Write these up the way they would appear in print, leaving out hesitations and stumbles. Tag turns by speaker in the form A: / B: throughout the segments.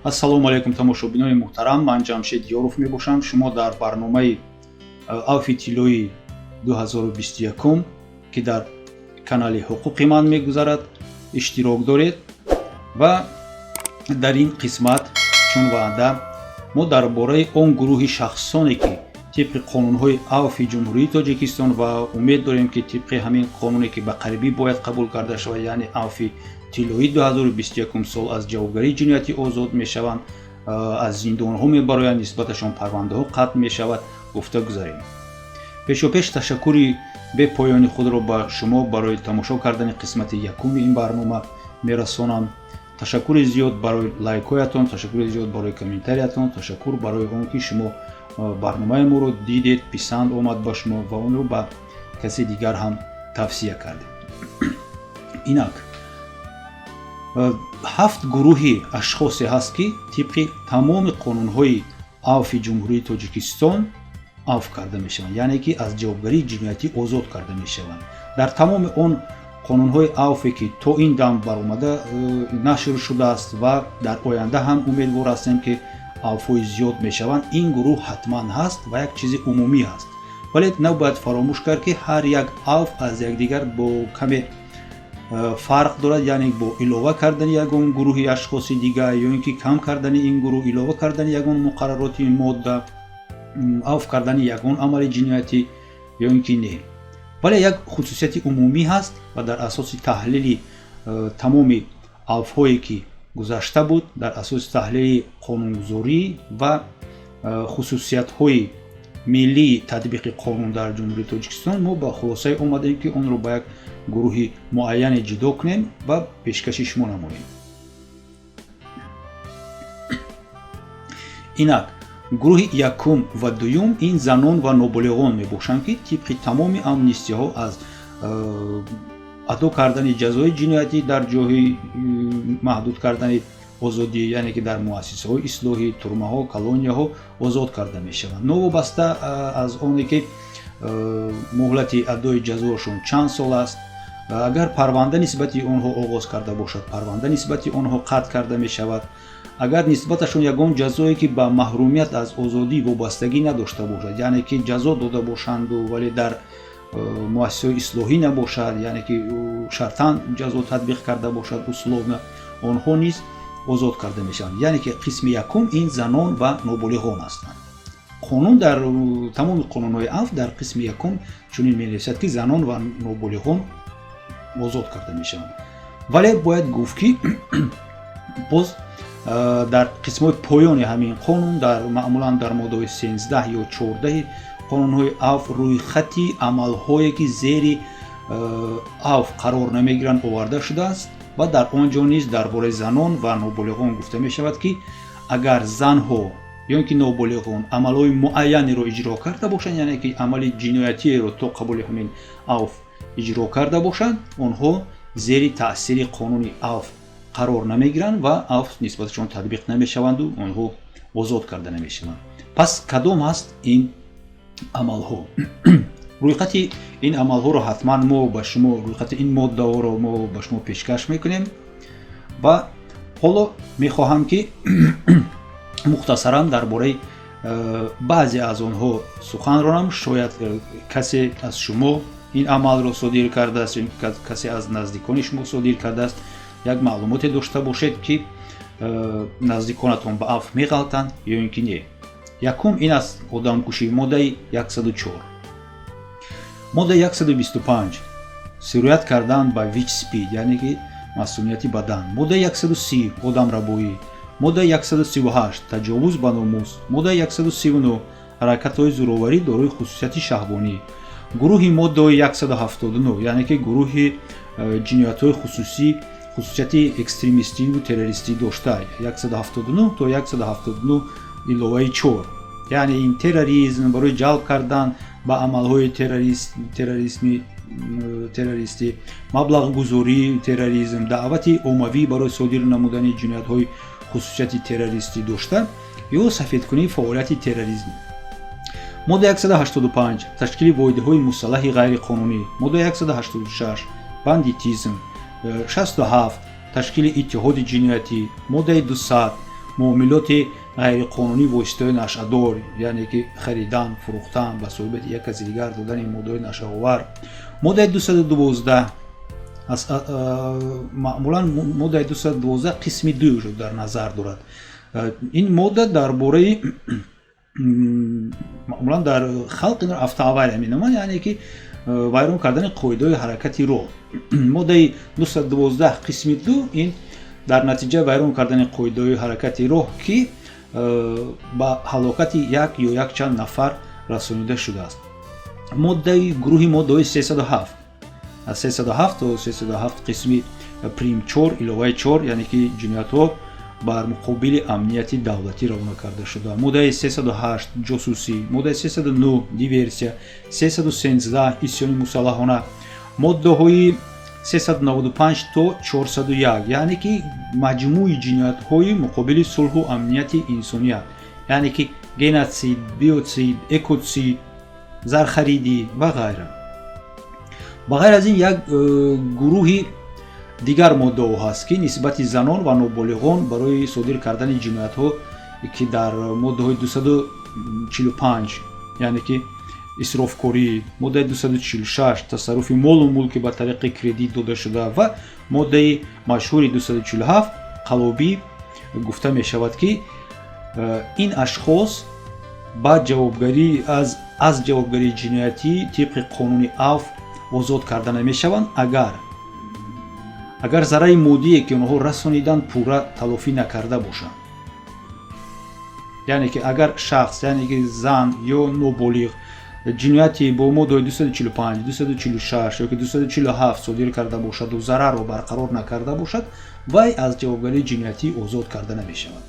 A: Ассалому алайкум, тамошобинони муҳтарам. Ман Ҷамшед Ёров мебошам. Шумо дар барномаи Авфи тиллои 2021, ки дар канали Ҳуқуқи ман мегузарад, иштирок доред ва дар ин қисмат, чун ваъда, мо дар бораи он гурӯҳи шахсоне, ки тибқи қонунҳои Авфи Ҷумҳурии Тоҷикистон ва умед дорем, ки тибқи ҳамин қонуне, ки ба қарибӣ бояд қабул карда шавад, яъне Авфи тиллоии 2021 сол, аз ҷавобгарии ҷиноятӣ озод мешаванд, аз зиндонҳо мебароянд, нисбаташон парвандаҳо қатъ мешавад, гуфта гузарем. Пешопеш ташаккури бепоёни худро ба шумо барои тамошо кардани қисмати якуми ин барнома мерасонам. Ташаккури зиёд барои лайкҳоятон, ташаккури зиёд барои комментариятон, ташаккур барои он ки шумо барномаи моро дидед, писанд омад ба шумо ва онро ба каси дигар ҳам тавсия кардед. Инак, ҳафт гурӯҳи ашхосе ҳаст, ки тибқи тамоми қонунҳои Авфи Ҷумҳурии Тоҷикистон авф карда мешаванд, яъне ки аз ҷавобгарии ҷиноятӣ озод карда мешаванд. Дар тамоми он қонунҳои авфе, ки то ин дам баромада нашр шудааст ва дар оянда ҳам умедвор ҳастем, ки авфҳои зиёд мешаванд, ин гурӯҳ ҳатман ҳаст ва як чизи умумӣ ҳаст. Вале набояд фаромӯш кард, ки ҳар як авф аз якдигар бо каме фарқ дорад, яъне бо илова кардани ягон гурӯҳи ашхоси дигар ё ин ки кам кардани ин гурӯҳ, илова кардани ягон муқаррароти модда, авф кардани ягон амали ҷиноятӣ ё ин ки не. Вале як хусусияти умумӣ ҳаст ва дар асоси таҳлили тамоми авфҳое, ки гузашта буд, дар асоси таҳлили қонунгузорӣ ва хусусиятҳои миллии татбиқи қонун дар Ҷумҳурии Тоҷикистон, мо ба хулосае омадем, ки онро ба як гурӯҳи муайяне ҷудо кунем ва пешкаши шумо намоем. Инак, гурӯҳи якум ва дуюм ин занон ва ноболиғон мебошанд, ки тибқи тамоми амнистияҳо аз адо кардани ҷазои ҷиноятӣ дар ҷоҳи маҳдуд кардани озодӣ, яъне ки дар муассисаҳои ислоҳӣ, турмаҳо, колонияҳо озод карда мешаванд, новобаста аз оне ки муҳлати адои ҷазоашон чанд сол аст. Агар парванда нисбати онҳо оғоз карда бошад, парванда нисбати онҳо қатъ карда мешавад. Агар нисбаташон ягон ҷазое, ки ба маҳрумият аз озодӣ вобастагӣ надошта бошад, яъне ки ҷазо дода бошанду, вале дар муассисаҳои ислоҳӣ набошад, яъне ки шартан ҷазо татбиқ карда бошад, условно, онҳо низ озод карда мешаванд. Яъне ки қисми якум ин занон ва ноболиғон ҳастанд. Қонун дар тамоми қонунҳои авф дар қисми якум чунин менависад, ки занон ва ноболиғон озод карда мешаванд. Вале бояд гуфт, ки боз дар қисмҳои поёни ҳамин қонун, дар маъмулан дар моддаҳои 13 ё 14 қонунҳои авф, рӯйхати амалҳое, ки зери авф қарор намегиранд, оварда шудааст ва дар он ҷо низ дар бораи занон ва ноболиғон гуфта мешавад, ки агар занҳо ё ин ки ноболиғон амалҳои муайянеро иҷро карда бошанд, яъне ки амали ҷиноятиеро то қабули ҳамин авф иҷро карда бошанд, онҳо зери таъсири қонуни авф қарор намегиранд ва авф нисбаташон татбиқ намешаванду онҳо озод карда намешаванд. Пас кадом ҳаст ин амалҳо? Рӯйхати ин амалҳоро ҳатман мо ба шумо, рӯйхати ин моддаҳоро мо ба шумо пешкаш мекунем ва ҳоло мехоҳам, ки мухтасаран дар бораи баъзе аз онҳо сухан ронам. Шояд касе аз шумо ин амалро содир кардааст ё касе аз наздикони шумо содир кардааст, як маълумоте дошта бошед, ки наздиконатон ба авф меғалтанд ё ин ки не. Якум ин аст одамкушӣ, моддаи 104. Моддаи 125, сироят кардан ба ВИЧ, СПИД, яъне ки масунияти бадан. Моддаи 130, одамрабоӣ. Моддаи 138, таҷовуз ба номус. Моддаи 139, ҳаракатҳои зӯроварӣ дорои хусусияти шаҳвонӣ. Гурӯҳи моддаҳои 179, яъне ки гурӯҳи ҷиноятҳои хусусӣ хусусияти экстремистиву террористӣ дошта, 179 то 179 иловаи 4, яъне ин терроризм, барои ҷалб кардан ба амалҳои террористӣ, маблағгузории терроризм, даъвати оммавӣ барои содир намудани ҷиноятҳои хусусияти террористӣ дошта ё сафедкунии фаъолияти терроризм. Модда 185, ташкили воҳидҳои мусаллаҳи ғайриқонунӣ. Модда 186, бандитизм. 67, ташкили иттиҳоди ҷиноятӣ. Моддаи 200. Муомилоти ғайриқонунӣ воситаҳои нашъадор, яъне ки харидан, фурӯхтан, ба соҳибияти як каси дигар додани моддаҳои нашъаовар. Моддаи 212, маъмулан моддаи 212 қисми 2 дар назар дорад. Ин модда дар бораи, маъмулан дар халқ инро автоавария меноманд, яъне ки вайрон кардани қоидаҳои ҳаракати роҳ. Моддаи 212 қисми 2 ин дар натиҷаи вайрон кардани қоидаҳои ҳаракати роҳ, ки ба ҳалокати як ё якчанд нафар расонида шудааст. Моддаи гурӯҳи моддаҳои 307, аз 307 то 307 қисми прим 4 иловаи 4, яъне ки ҷиноятҳо бар муқобили амнияти давлатӣ равона карда шуда. Моддаи 308 ҷосусӣ, моддаи 309 диверсия, 313 исёни мусаллаҳона, моддаҳои 395 то 401, яъне ки маҷмӯи ҷиноятҳои муқобили сулҳу амнияти инсоният, яъне ки геноцид, биоцид, экоцид, зархаридӣ ва ғайра. Ба ғайр аз ин, як гурӯҳи дигар моддаҳо ҳаст, ки нисбати занон ва ноболиғон барои содир кардани ҷиноятҳо, ки дар моддаҳои 245, яъне ки исрофкорӣ, моддаи 246 тасарруфи молу мулки ба тариқи кредит дода шуда ва моддаи машҳури 247 қаллобӣ гуфта мешавад, ки ин ашхос ба ҷавобгарӣ аз ҷавобгарии ҷиноятӣ тибқи қонуни авф озод карда намешаванд, агар зарари моддие, ки онҳо расониданд, пурра талофӣ накарда бошанд. Яъне ки агар шахс, яъне ки зан ё ноболиғ, ҷинояти бо моддаҳои 245, 246 ёки 247 содир карда бошаду зарарро барқарор накарда бошад, вай аз ҷавобгарии ҷиноятӣ озод карда намешавад.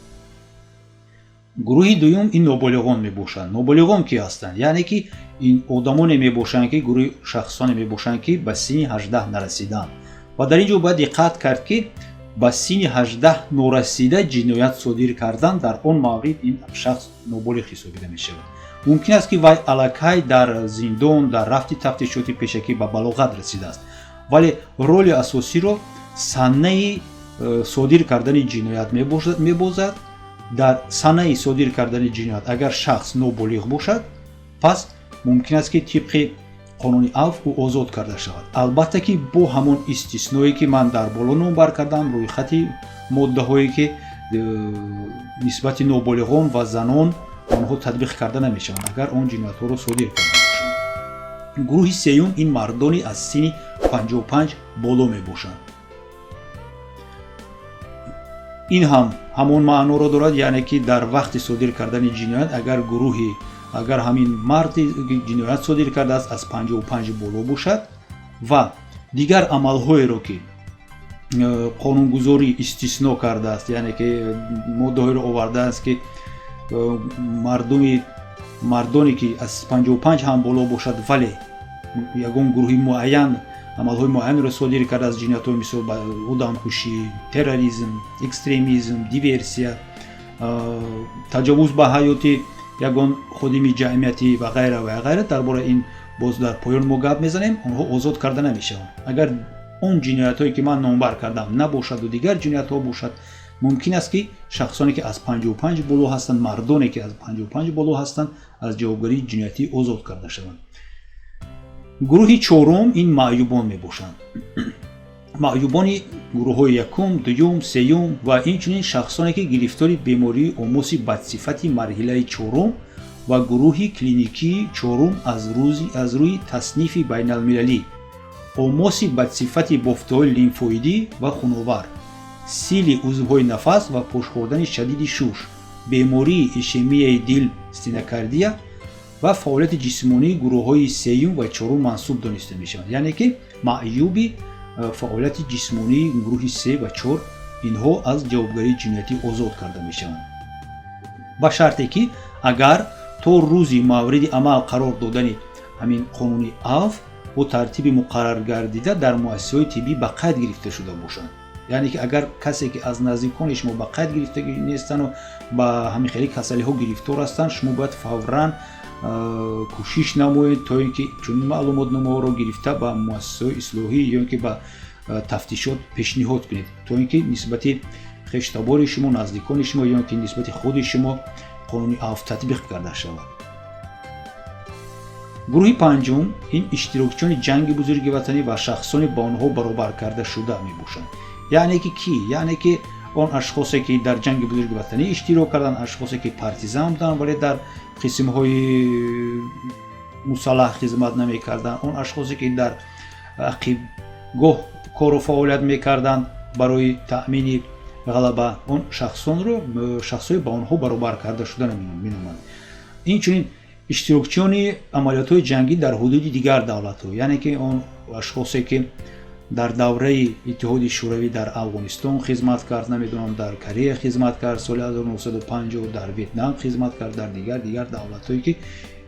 A: Гурӯҳи дуюм ин ноболиғон мебошанд. Ноболиғон ки ҳастанд? Яъне ки ин одамоне мебошанд, ки гурӯҳи шахсоне мебошанд, ки ба синни 18 нарасиданд. Ва дар ин ҷо бояд диққат кард, ки ба синни 18 норасида ҷиноят содир кардан, дар он маврид ин шахс ноболиғ ҳисобида мешавад. Мумкин аст, ки вай аллакай дар зиндон дар рафти тафтишоти пешакӣ ба балоғат расидааст, вале роли асосиро санаи содир кардани ҷиноят мебозад. Дар санаи содир кардани ҷиноят агар шахс ноболиғ бошад, пас мумкин аст, ки тибқи қонуни авф ӯ озод карда шавад, албатта ки бо ҳамон истисное, ки ман дар боло номбар кардам, рӯйхати моддаҳое, ки нисбати ноболиғон ва занон онҳо татбиқ карда намешаванд, агар он ҷиноятҳоро содир карда бошанд. Гурӯҳи сеюм ин мардони аз синни 55 боло мебошанд. Ин ҳам ҳамон маъноро дорад, яъне ки дар вақти содир кардани ҷиноят агар гурӯҳи агар ҳамин марди ҷиноят содир кардааст аз 55 боло бошад ва дигар амалҳоеро, ки қонунгузорӣ истисно кардааст, яъне ки моддаҳоеро овардааст, ки мардуми мардоне, ки аз 55 ҳам боло бошад, вале ягон гурӯҳи муайян амалҳои муайянеро содир кардааст, ҷиноятҳои мисол ба одамкушӣ, терроризм, экстремизм, диверсия, таҷовуз ба ҳаёти ягон ходими ҷамъиятӣ ва ғайра ва ғайра, дар бораи ин боз дар поён мо гап мезанем, онҳо озод карда намешаванд. Агар он ҷиноятҳое, ки ман номбар кардам, набошаду дигар ҷиноятҳо бошад, мумкин аст, ки шахсоне, ки аз 55 боло ҳастанд, мардоне, ки аз 55 боло ҳастанд, аз ҷавобгарии ҷиноятӣ озод карда шаванд. Гурӯҳи чорум ин маъюбон мебошанд. Маъюбони гурӯҳҳои якум, дуюм, сеюм ва инчунин шахсоне, ки гирифтори бемории омоси бадсифати марҳилаи чорум ва гурӯҳи клиникии чорум аз рӯи таснифи байналмилалӣ, омоси бадсифати бофтаҳои лимфоидӣ ва хуновар, сили узвҳои нафас ва пошхӯрдани шадиди шуш, бемории ишемияи дил, стенокардия ва фаъолияти ҷисмонии гурӯҳҳои сеюм ва чорум мансуб дониста мешаванд, яъне ки маъюби фаъолияти ҷисмонии гурӯҳи се ва чор, инҳо аз ҷавобгарии ҷиноятӣ озод карда мешаванд, ба шарте ки агар то рӯзи мавриди амал қарор додани ҳамин қонуни авф бо тартиби муқарраргардида дар муассисаҳои тиббӣ ба қайд гирифта шуда бошанд. Яъне ки агар касе, ки аз наздикони шумо ба қайд гирифта нестану ба ҳамин хели касалиҳо гирифтор ҳастанд, шумо бояд фавран кӯшиш намоед, то ин ки чунин маълумотномаҳоро гирифта ба муассисаҳои ислоҳӣ ё ин ки ба тафтишот пешниҳод кунед, то ин ки нисбати хештабори шумо, наздикони шумо ё ки нисбати худи шумо қонуни афв татбиқ карда шавад. Гурӯҳи панҷум ин иштирокчиёни Ҷанги Бузурги Ватанӣ ва шахсони ба онҳо баробар карда шуда мебошанд. Яъне ки кӣ? Яъне ки он ашхосе, ки дар Ҷанги Бузурги Ватанӣ иштирок карданд, ашхосе, ки партизан буданд, вале дар қисмҳои мусаллаҳ хизмат намекарданд, он ашхосе, ки дар ақибгоҳ кору фаъолият мекарданд барои таъмини ғалаба, он шахсонро шахсҳои ба онҳо баробар карда шуда меноманд. Инчунин иштирокчиёни амалиётҳои ҷангӣ дар ҳудуди дигар давлатҳо, яъне ки он ашхосе, ки дар давраи Иттиҳоди Шӯравӣ дар Афғонистон хизмат кард, намедонам, дар Корея хизмат кард соли 1950, дар Ветнам хизмат кард, дар дигар давлатҳое, ки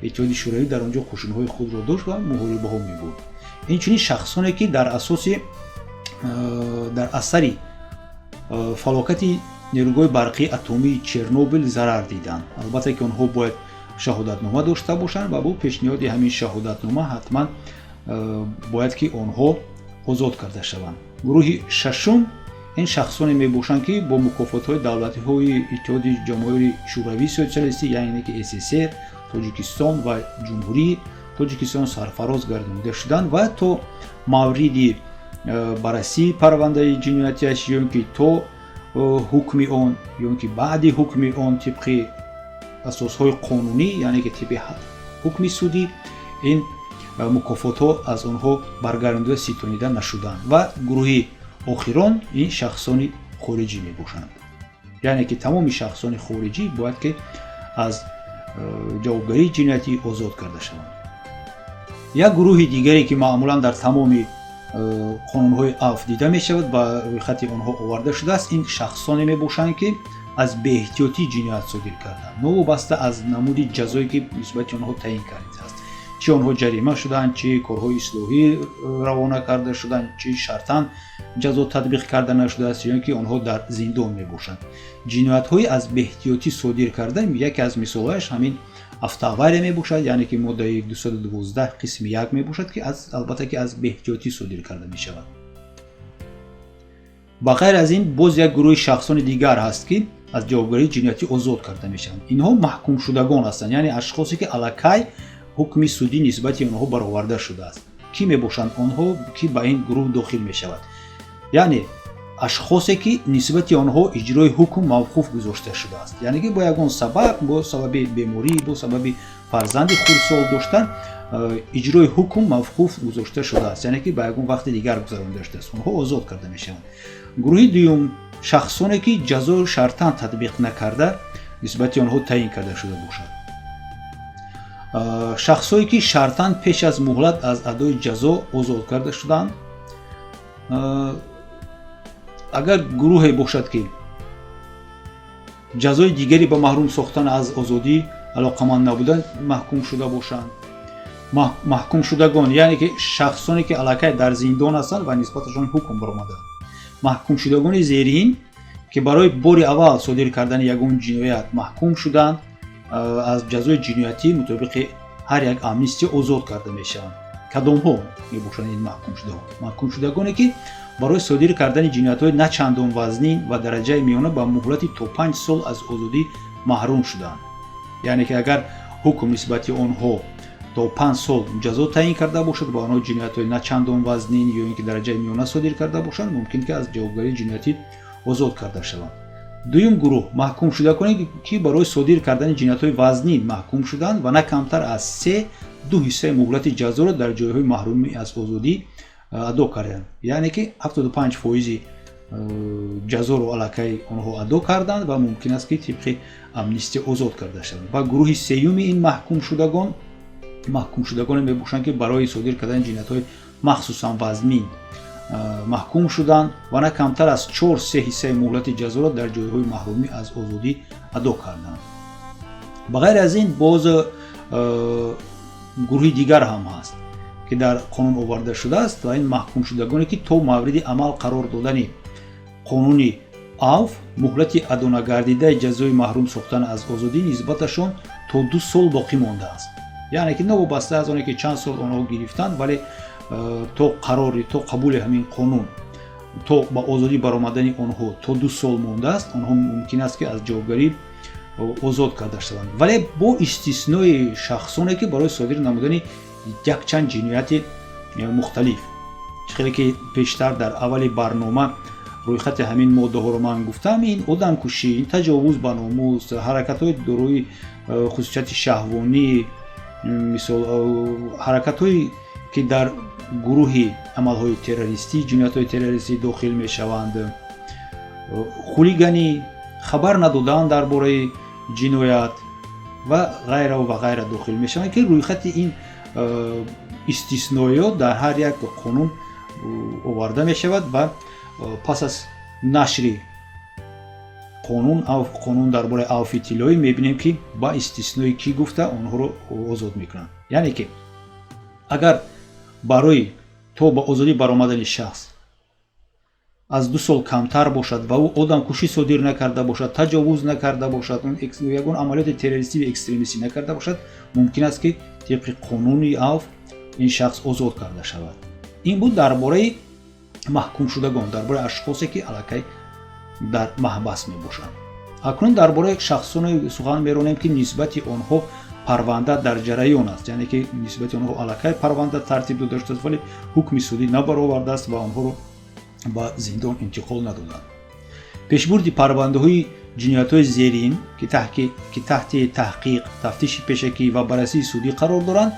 A: Иттиҳоди Шӯравӣ дар он ҷо қӯшунҳои худро дошт ва муҳорибаҳо мебурд. Инчунин шахсоне, ки дар асари фалокати нерӯгоҳи барқии атомии Чернобил зарар диданд. Албатта, ки онҳо бояд шаҳодатнома дошта бошанд ва бо пешниҳоди ҳамин шаҳодатнома ҳатман бояд ки онҳо озод карда шаванд. Гурӯҳи шашум ин шахсоне мебошанд, ки бо мукофотҳои давлатиҳои Иттиҳоди Ҷамоҳири Шӯравии Социалистӣ, яъне ки СССР, Тоҷикистон ва Ҷумҳурии Тоҷикистон сарфароз гардонида шуданд ва то мавриди баррасии парвандаи ҷиноятиаш ё ин ки то ҳукми он, ё ин ки баъди ҳукми он тибқи асосҳои қонунӣ, яъне ки тибқи ҳукми судӣ, ин мукофотҳо аз онҳо баргардонида ситонида нашуданд. Ва гурӯҳи охирон ин шахсони хориҷӣ мебошанд, яъне ки тамоми шахсони хориҷӣ бояд ки аз ҷавобгарии ҷиноятӣ озод карда шаванд. Як гурӯҳи дигаре, ки маъмулан дар тамоми қонунҳои афв дида мешавад ва рӯйхати онҳо оварда шудааст, ин шахсоне мебошанд, ки аз беэҳтиётӣ ҷиноят содир карданд, новобаста аз намуди ҷазое, ки нисбати онҳо таъин кардааст: чӣ онҳо ҷарима шуданд, чӣ корҳои ислоҳӣ равона карда шуданд, чӣ шартан ҷазо татбиқ карда нашудааст ё ин ки онҳо дар зиндон мебошанд. Ҷиноятҳои аз беэҳтиётӣ содир карда, яке аз мисолҳояш ҳамин автоавария мебошад, яъне ки моддаи 212 қисми 1 мебошад, ки албатта ки аз беэҳтиётӣ содир карда мешавад. Ба ғайр аз ин, боз як гурӯҳи шахсони дигар ҳаст, ки аз ҷавобгарии ҷиноятӣ озод карда мешаванд. Инҳо маҳкумшудагон ҳастанд, яъне ашхосе, ки аллакай ҳукми судӣ нисбати онҳо бароварда шудааст. Кӣ мебошанд онҳо, ки ба ин гурӯҳ дохил мешавад? Яъне ашхосе, ки нисбати онҳо иҷрои ҳукм мавқуф гузошта шудааст, яъне ки бо ягон сабаб, бо сабаби беморӣ, бо сабаби фарзанди хурдсол доштан, иҷрои ҳукм мавқуф гузошта шудааст, яъне ки ба ягон вақти дигар гузаронида шудааст, онҳо озод карда мешаванд. Гурӯҳи дуюм шахсоне, ки ҷазо шартан татбиқ накарда нисбати онҳо таъин карда шуда бошад, шахсое, ки шартан пеш аз муҳлат аз адои ҷазо озод карда шуданд. Агар гурӯҳе бошад, ки ҷазои дигаре ба маҳрум сохтан аз озодӣ алоқаманд набуда маҳкум шуда бошанд. Маҳкумшудагон, яъне ки шахсоне, ки аллакай дар зиндон ҳастанд ва нисбаташон ҳукм баромадаанд. Маҳкумшудагони зерин, ки барои бори аввал содир кардани ягон ҷиноят маҳкум шуданд, аз ҷазои ҷиноятӣ мутобиқи ҳар як амнистия озод карда мешаванд. Кадомҳо мебошанд ин маҳкумшудаҳо? Маҳкумшудагоне, ки барои содир кардани ҷиноятҳои на чандон вазнин ва дараҷаи миёна ба муҳлати то 5 сол аз озодӣ маҳрум шуданд, яъне ки агар ҳукм нисбати онҳо то 5 сол ҷазо таъин карда бошад ва онҳо ҷиноятҳои на чандон вазнин ё ин ки дараҷаи миёна содир карда бошанд, мумкин ки аз ҷавобгарии ҷиноятӣ озод карда шаванд. Дуюм гурӯҳ маҳкумшудагоне, ки барои содир кардани ҷиноятҳои вазнин маҳкум шуданд ва на камтар аз се ду ҳиссаи муҳлати ҷазоро дар ҷойҳои маҳрумӣ аз озодӣ адо карданд, яъне ки 75 фоизи ҷазоро аллакай онҳо адо карданд ва мумкин аст, ки тибқи амнистия озод карда шаванд. Ва гурӯҳи сеюми ин маҳкумшудагон маҳкумшудагоне мебошанд, ки барои содир кардани ҷиноятҳои махсусан вазнин маҳкум шуданд ва на камтар аз чор се ҳиссаи муҳлати ҷазоро дар ҷойҳои маҳрумӣ аз озодӣ адо карданд. Ба ғайр аз ин, боз гурӯҳи дигар ҳам ҳаст, ки дар қонун оварда шудааст, ва ин маҳкумшудагоне, ки то мавриди амал қарор додани қонуни авф муҳлати адонагардидаи ҷазои маҳрум сохтан аз озодӣ нисбаташон то 2 сол боқӣ мондааст, яъне ки новобаста аз оне ки чанд сол онҳо гирифтанд, вале то қарори, то қабули ҳамин қонун. то ба озодӣ баромадани онҳо то 2 сол мондааст, онҳо мумкин аст, ки аз ҷавобгарӣ озод карда шаванд, вале бо истиснои шахсоне, ки барои содир намудани якчанд ҷинояти мухталиф, чӣ хеле ки пештар дар аввали барнома рӯйхати ҳамин моддаҳоро ман гуфтам: ин одамкушӣ, ин таҷовуз ба номус, ҳаракатҳои дорои хусусияти шаҳвонӣ, мисол, ҳаракатҳое ки дар гурӯҳи амалҳои террористӣ, ҷиноятҳои террористӣ дохил мешаванд, хулиганӣ, хабар надодан дар бораи ҷиноят ва ғайраву ва ғайра дохил мешаванд, ки рӯйхати ин истисноиёт дар ҳар як қонун оварда мешавад. Ва пас аз нашри қонун, қонун дар бораи авфи тиллоӣ, мебинем, ки ба истиснои кӣ гуфта онҳоро озод мекунанд. Яъне ки агар барои то ба озодӣ баромадани шахс аз 2 сол камтар бошад ва ӯ одамкушӣ содир накарда бошад, таҷовуз накарда бошад, ягон амалиёти террористӣ ва экстремистӣ накарда бошад, мумкин аст, ки тибқи қонуни авф ин шахс озод карда шавад. Ин буд дар бораи маҳкумшудагон, дар бораи ашхосе, ки аллакай дар маҳбас мебошанд. Акнун дар бораи шахсоне сухан меронем, ки нисбати онҳо парванда дар ҷараён аст, яъне ки нисбати онҳо аллакай парванда тартиб дода шудааст, вале ҳукми судӣ набаровардааст ва онҳоро ба зиндон интиқол надоданд. Пешбурди парвандаҳои ҷиноятҳои зерин, ки таҳти таҳқиқ, тафтиши пешакӣ ва баррасии судӣ қарор доранд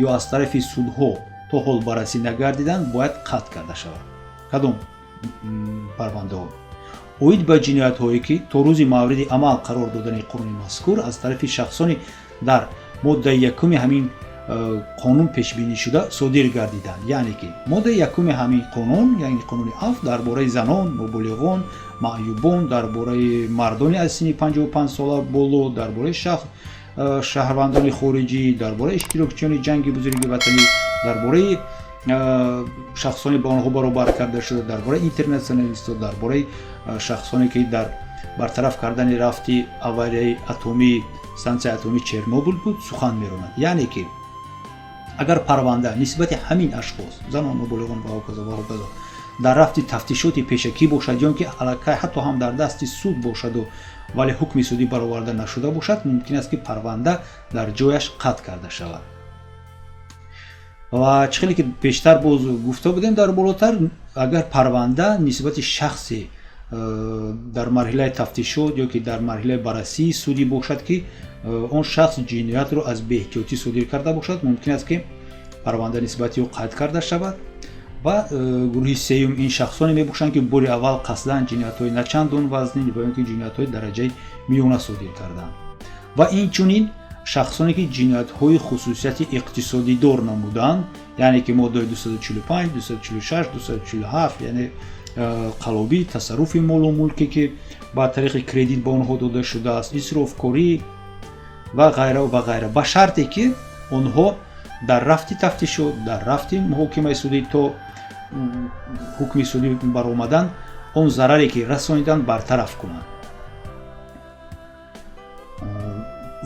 A: ё аз тарафи судҳо то ҳол баррасӣ нагардиданд, бояд қатъ карда шавад. Кадом парвандаҳо? Оид ба ҷиноятҳое, ки то рӯзи мавриди амал қарор додани қонуни мазкур аз тарафи шахсони дар моддаи якуми ҳамин қонун пешбинӣ шуда содир гардиданд. Яъне ки моддаи якуми ҳамин қонун, яъне қонуни авф, дар бораи занон, ноболиғон, маъюбон, дар бораи мардони аз синни 55 сола боло, дар бораи шаҳрвандони хориҷӣ, дар бораи иштирокчиёни Ҷанги Бузурги Ватанӣ, дар бораи шахсоне, ба онҳо баробар карда шуда, дар бораи интернационалистҳо, дар бораи шахсоне, ки дар бартараф кардани рафти аварияи атомии стансияи атомии Чернобыл буд, сухан меронад. Яъне ки агар парванда нисбати ҳамин ашхос, занон, ноболиғон ва ҳоказо ва ҳоказо, дар рафти тафтишоти пешакӣ бошад ё ки аллакай ҳатто ҳам дар дасти суд бошаду, вале ҳукми судӣ бароварда нашуда бошад, мумкин аст, ки парванда дар ҷояш қатъ карда шавад. Ва чӣ хеле ки пештар боз гуфта будем дар болотар, агар парванда нисбати шахсе дар марҳилаи тафтишот ё ки дар марҳилаи баррасии судӣ бошад, ки он шахс ҷиноятро аз беэҳтиётӣ содир карда бошад, мумкин аст, ки парванда нисбати ӯ қайд карда шавад. Ва гурӯҳи сеюм ин шахсоне мебошанд, ки бори аввал қасдан ҷиноятҳои начандон вазнин ва ё ки ҷиноятҳои дараҷаи миёна содир карданд. Ва инчунин шахсоне, ки ҷиноятҳои хусусияти иқтисодидор намуданд, яъне ки моддаи 245, 246, 247, яъне қаллобӣ, тасарруфи молу мулке, ки ба тариқи кредит ба онҳо дода шудааст, исрофкорӣ ва ғайра ва ғайра, ба шарте ки онҳо дар рафти тафтишот, дар рафти муҳокимаи судӣ то ҳукми судӣ баромадан он зараре, ки расониданд, бартараф кунанд.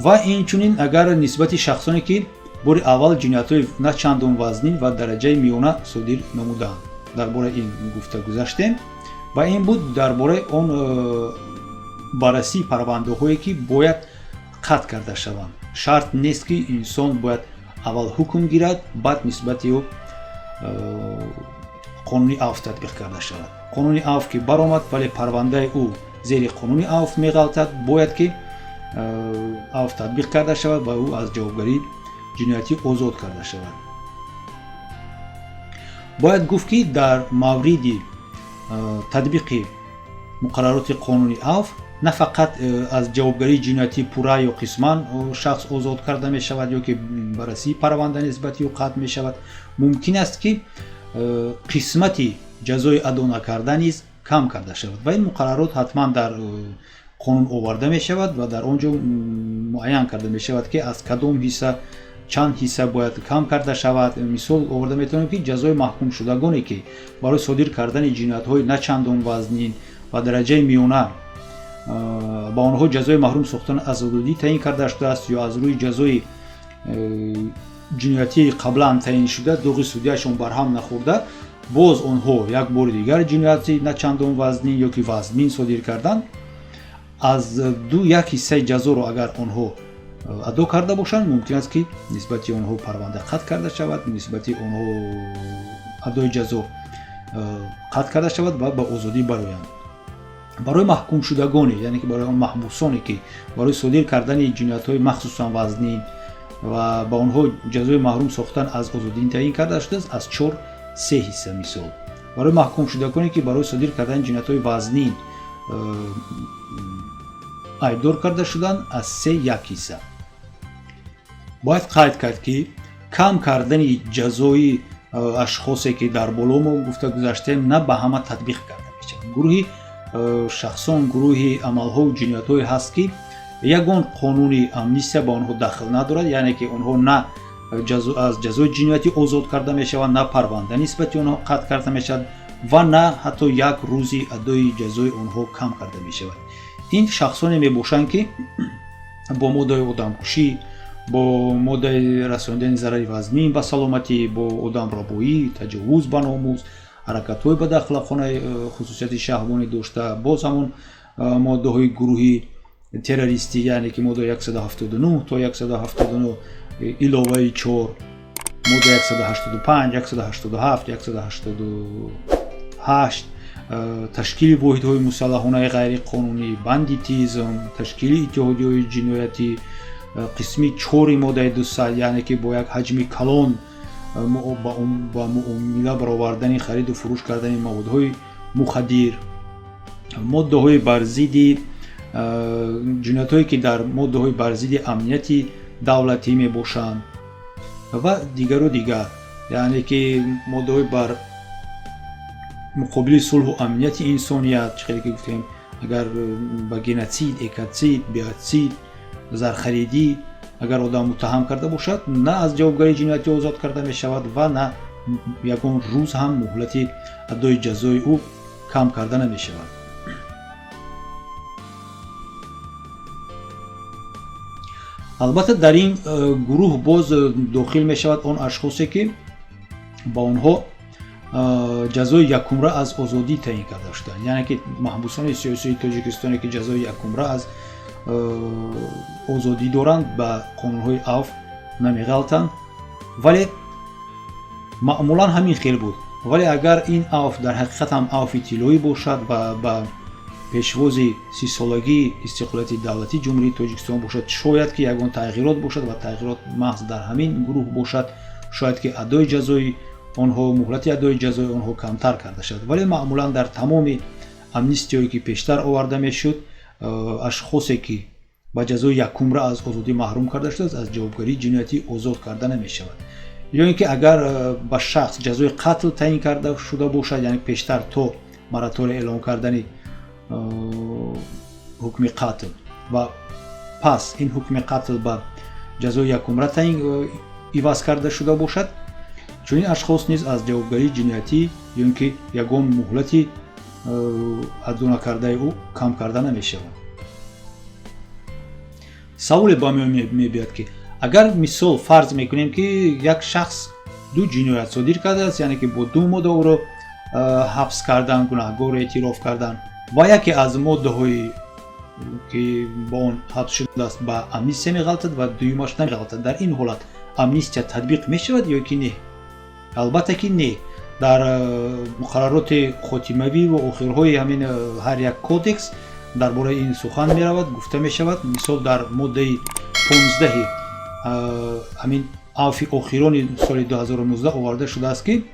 A: Ва инчунин агар нисбати шахсоне, ки бори аввал ҷиноятҳои на чандон вазнин ва дараҷаи миёна содир намуданд, дар бораи ин гуфта гузаштем. Ва ин буд дар бораи он баррасии парвандаҳое, ки бояд қатъ карда шаванд. Шарт нест, ки инсон бояд аввал ҳукм гирад, баъд нисбати ӯ қонуни авф татбиқ карда шавад. Қонуни авф ки баромад, вале парвандаи ӯ зери қонуни авф меғалтад, бояд ки авф татбиқ карда шавад ва ӯ аз ҷавобгарии ҷиноятӣ озод карда шавад. Бояд гуфт, ки дар мавриди татбиқи муқаррароти қонуни авф на фақат аз ҷавобгарии ҷиноятӣ пурра ё қисман шахс озод карда мешавад ё ки баррасии парванда нисбати ӯ қатъ мешавад, мумкин аст, ки қисмати ҷазои адо накарда низ кам карда шавад. Ва ин муқаррарот ҳатман дар қонун оварда мешавад ва дар он ҷо муайян карда мешавад, ки аз кадом ҳисса чанд ҳисса бояд кам карда шавад. Мисол оварда метавонем, ки ҷазои маҳкумшудагоне, ки барои содир кардани ҷиноятҳои на чандон вазнин ва дараҷаи миёна ба онҳо ҷазои маҳрум сохтан аз озодӣ таъин карда шудааст ё аз рӯи ҷазои ҷиноятии қаблан таъин шуда доғи судияшон барҳам нахӯрда. Боз онҳо як бори дигар ҷинояти на чандон вазнин ё ки вазнин содир карданд, аз ду як ҳиссаи ҷазоро агар онҳо адо карда бошанд, мумкин аст, ки нисбати онҳо парванда қатъ карда шавад, нисбати онҳо адои ҷазо қатъ карда шавад ва ба озодӣ бароянд. Барои маҳкумшудагоне, яъне ки барои он маҳбусоне, ки барои содир кардани ҷиноятҳои махсусан вазнин ва ба онҳо ҷазои маҳрум сохтан аз озодӣ таъин карда шудааст, аз чор се ҳисса. Мисол, барои маҳкумшудагоне, ки барои содир кардани ҷиноятҳои вазнин айбдор карда шуданд, аз се як ҳисса. Бояд қайд кард, ки кам кардани ҷазои ашхосе, ки дар боло мо гуфта гузаштем, на ба ҳама татбиқ карда мешавад. Гурӯҳи шахсон, гурӯҳи амалҳову ҷиноятҳое ҳаст, ки ягон қонуни амнистия ба онҳо дахл надорад, яъне ки онҳо на аз ҷазои ҷиноятӣ озод карда мешаванд, на парванда нисбати онҳо қатъ карда мешавад ва на ҳатто як рӯзи адои ҷазои онҳо кам карда мешавад. Ин шахсоне мебошанд, ки бо моддаи одамкушӣ, бо моддаи расонидани зарари вазнин ба саломатӣ, бо одамрабоӣ, таҷовуз ба номус, ҳаракатҳои бадахлоқонаи хусусияти шаҳвонӣ дошта, боз ҳамон моддаҳои гурӯҳи террористӣ, яъне ки моддаи 179 то 179 иловаи 4, модда 185, 187, 188, ташкили воҳидҳои мусаллаҳонаи ғайриқонунӣ, бандитизм, ташкили иттиҳодиҳои ҷиноятӣ, қисми чори моддаи 200, яъне ки бо як ҳаҷми калон ба муомила баровардани, хариду фурӯш кардани маводҳои мухаддир, моддаҳои бар зидди ҷиноятҳое, ки дар моддаҳои бар зидди амнияти давлатӣ мебошанд ва дигару дигар, яъне ки моддаҳои бар муқобили сулҳу амнияти инсоният, чӣ хеле ки гуфтем, агар ба геноцид, экоцид, биоцид, зархаридӣ агар одам муттаҳам карда бошад, на аз ҷавобгарии ҷиноятӣ озод карда мешавад ва на ягон рӯз ҳам муҳлати адои ҷазои ӯ кам карда намешавад. Албатта, дар ин гурӯҳ боз дохил мешавад он ашхосе, ки ба онҳо ҷазои якумра аз озодӣ таъин карда шуданд, яъне ки маҳбусони сиёсии тоҷикистоне, ки ҷазои якумра аз озодӣ доранд, ба қонунҳои авф намеғалтанд. Вале маъмулан ҳамин хел буд. Вале агар ин авф дар ҳақиқат ҳам авфи тиллоӣ бошад ва ба пешвози 30-солагии истиқлолияти давлатии Ҷумҳурии Тоҷикистон бошад, шояд ки ягон тағйирот бошад ва тағйирот маҳз дар ҳамин гурӯҳ бошад. Шояд ки адои ҷазои онҳо, муҳлати адои ҷазои онҳо камтар карда шавад. Вале маъмулан дар тамоми амнистиҳое, ки пештар оварда мешуд, ашхосе, ки ба ҷазои якумра аз озодӣ маҳрум карда шудааст, аз ҷавобгарии ҷиноятӣ озод карда намешавад. Ё ин ки агар ба шахс ҷазои қатл таъин карда шуда бошад, яъне пештар то моратория эълон кардани ҳукми қатл ва пас ин ҳукми қатл ба ҷазои якумра таъин иваз карда шуда бошад, чунин ашхос низ аз ҷавобгарии ҷиноятӣ ё ин ки ягон муҳлати адо накардаи ӯ кам карда намешавад. Саволе ба миён мебиёяд, ки агар, мисол, фарз мекунем, ки як шахс ду ҷиноят содир кардааст, яъне ки бо ду модда ӯро ҳабс кардан, гунаҳгор эътироф кардан ва яке аз моддаҳое, ки бо он ҳабс шудааст, ба амнистия меғалтад ва дуюмаш намеғалтад. Дар ин ҳолат амнистия татбиқ мешавад ё ки не? Албатта ки не. Дар муқаррароти хотимавӣ ва охирҳои ҳамин ҳар як кодекс дар бораи ин сухан меравад, гуфта мешавад. Мисол, дар моддаи 15-и ҳамин авфи охирони соли 2019 оварда шудааст, ки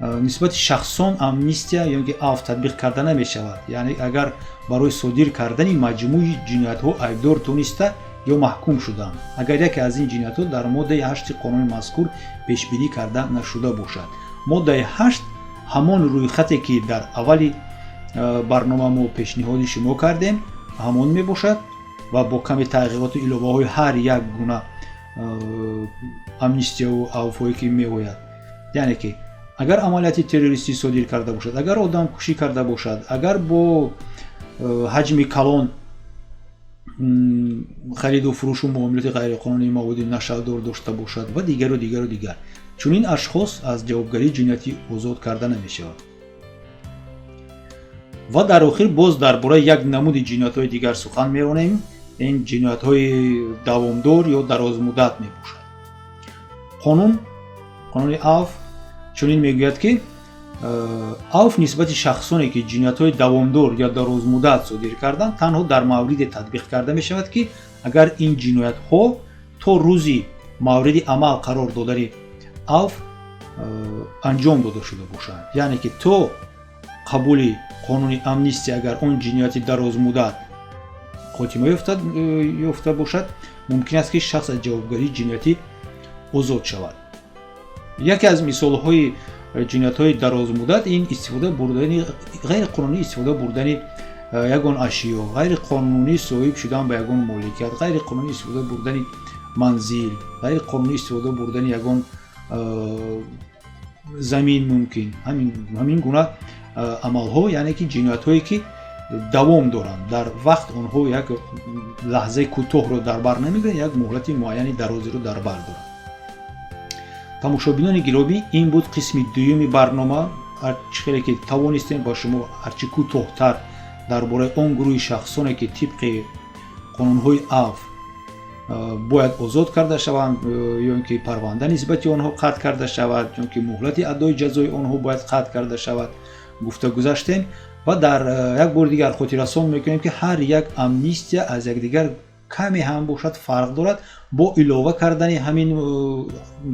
A: нисбати шахсон амнистия ё ки авф татбиқ карда намешавад, яъне агар барои содир кардани маҷмӯи ҷиноятҳо айбдор дониста ё маҳкум шуданд, агар яке аз ин ҷиноятҳо дар моддаи 8-и қонуни мазкур пешбинӣ карда нашуда бошад. Моддаи 8 ҳамон рӯйхате, ки дар аввали барнома мо пешниҳоди шумо кардем, ҳамон мебошад ва бо каме тағйироту иловаҳои ҳар як гуна амнистияву авфҳое, ки меояд. Яъне ки агар амалияти террористӣ содир карда бошад, агар одамкушӣ карда бошад, агар бо ҳаҷми калон хариду фурӯшу муомилоти ғайриқонунии маводи нашъадор дошта бошад ва дигару дигару дигар. Чунин ашхос аз ҷавобгарии ҷиноятӣ озод карда намешавад. Ва дар охир боз дар бораи як намуди ҷиноятҳои дигар сухан меронем. Ин ҷиноятҳои давомдор ё дарозмуддат мебошад. Қонуни авф чунин мегӯяд, ки авф нисбати шахсоне, ки ҷиноятҳои давомдор ё дарозмуддат содир карданд, танҳо дар мавриде татбиқ карда мешавад, ки агар ин ҷиноятҳо то рӯзи мавриди амал қарор додани авф анҷом дода шуда бошанд, яъне ки то қабули қонуни амнистия агар он ҷинояти дарозмуддат хотима ёфта бошад, мумкин аст, ки шахс аз ҷавобгарии ҷиноятӣ озод шавад. Яке аз мисолҳои ҷиноятҳои дарозмуддат ин истифода бурдани ғайриқонунӣ, истифода бурдани ягон ашё, ғайриқонунӣ соҳиб шудан ба ягон моликият, ғайриқонунӣ истифода бурдани манзил, ғайриқонунӣ истифода бурдани ягон замин мумкин. Ҳамин гуна амалҳо, яъне ки ҷиноятҳое, ки давом доранд дар вақт, онҳо як лаҳзаи кӯтоҳро дар бар намегиранд, як муҳлати муайяни дарозиро дар бар доранд. Тамошобинони гиромӣ, ин буд қисми дуюми барнома. Ҳарчи хеле ки тавонистем, ба шумо ҳарчи кӯтоҳтар дар бораи он гурӯҳи шахсоне, ки тибқи қонунҳои авф бояд озод карда шаванд ё ин ки парванда нисбати онҳо қатъ карда шавад, ё ки муҳлати адои ҷазои онҳо бояд қатъ карда шавад, гуфта гузаштем. Ва дар як бори дигар хотиррасон мекунем, ки ҳар як амнистия аз якдигар каме ҳам бошад фарқ дорад, бо илова кардани ҳамин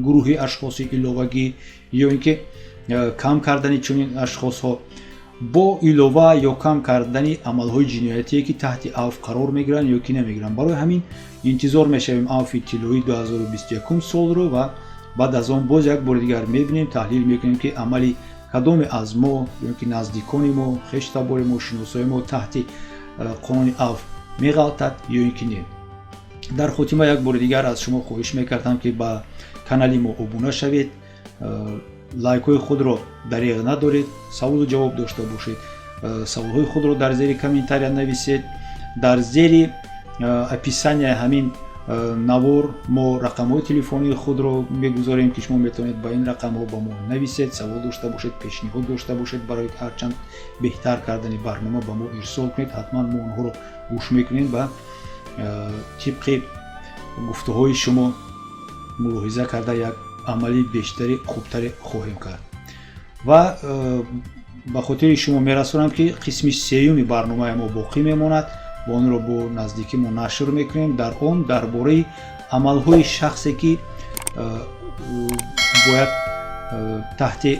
A: гурӯҳи ашхоси иловагӣ ё ин ки кам кардани чунин ашхосҳо, бо илова ё кам кардани амалҳои ҷиноятие, ки таҳти авф қарор мегиранд ё ки намегиранд. Барои ҳамин интизор мешавем авфи тиллоии 2021 солро ва баъд аз он боз як бори дигар мебинем, таҳлил мекунем, ки амали кадоме аз мо ё ки наздикони мо, хештабори мо, шиносои мо таҳти қонуни авф меғалтад ё ин ки не. Дар хотима як бори дигар аз шумо хоҳиш мекардам, ки ба канали мо обуна шавед, лайкҳои худро дареғ надоред, саволу ҷавоб дошта бошед, саволҳои худро дар зери комментария нависед. Дар зери описания ҳамин навор мо рақамҳои телефонии худро мегузорем, ки шумо метавонед ба ин рақамҳо ба мо нависед, савол дошта бошед, пешниҳод дошта бошед, барои ҳарчанд беҳтар кардани барнома ба мо ирсол кунед. Ҳатман мо онҳоро гӯш мекунем ва тибқи гуфтаҳои шумо мулоҳиза карда, як амали бештари хубтаре хоҳем кард. Ва ба хотири шумо мерасонам, ки қисми сеюми барномаи мо боқӣ мемонад ва онро бо наздикӣ мо нашр мекунем. Дар он дар бораи амалҳои шахсе, ки бояд таҳти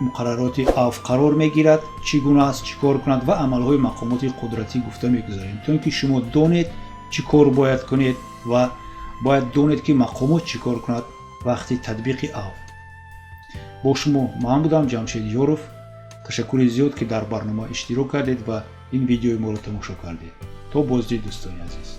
A: муқаррароти авф қарор мегирад, чӣ гуна аст, чӣ кор кунад ва амалҳои мақомоти қудратӣ гуфта мегузарем, то ин ки шумо донед, чӣ кор бояд кунед ва бояд донед, ки мақомот чӣ кор кунад вақти татбиқи авф. Бо шумо ман будам, Ҷамшед Ёров. Ташаккури зиёд, ки дар барнома иштирок кардед ва ин видеои моро тамошо кардед. То боздид, дӯстони азиз.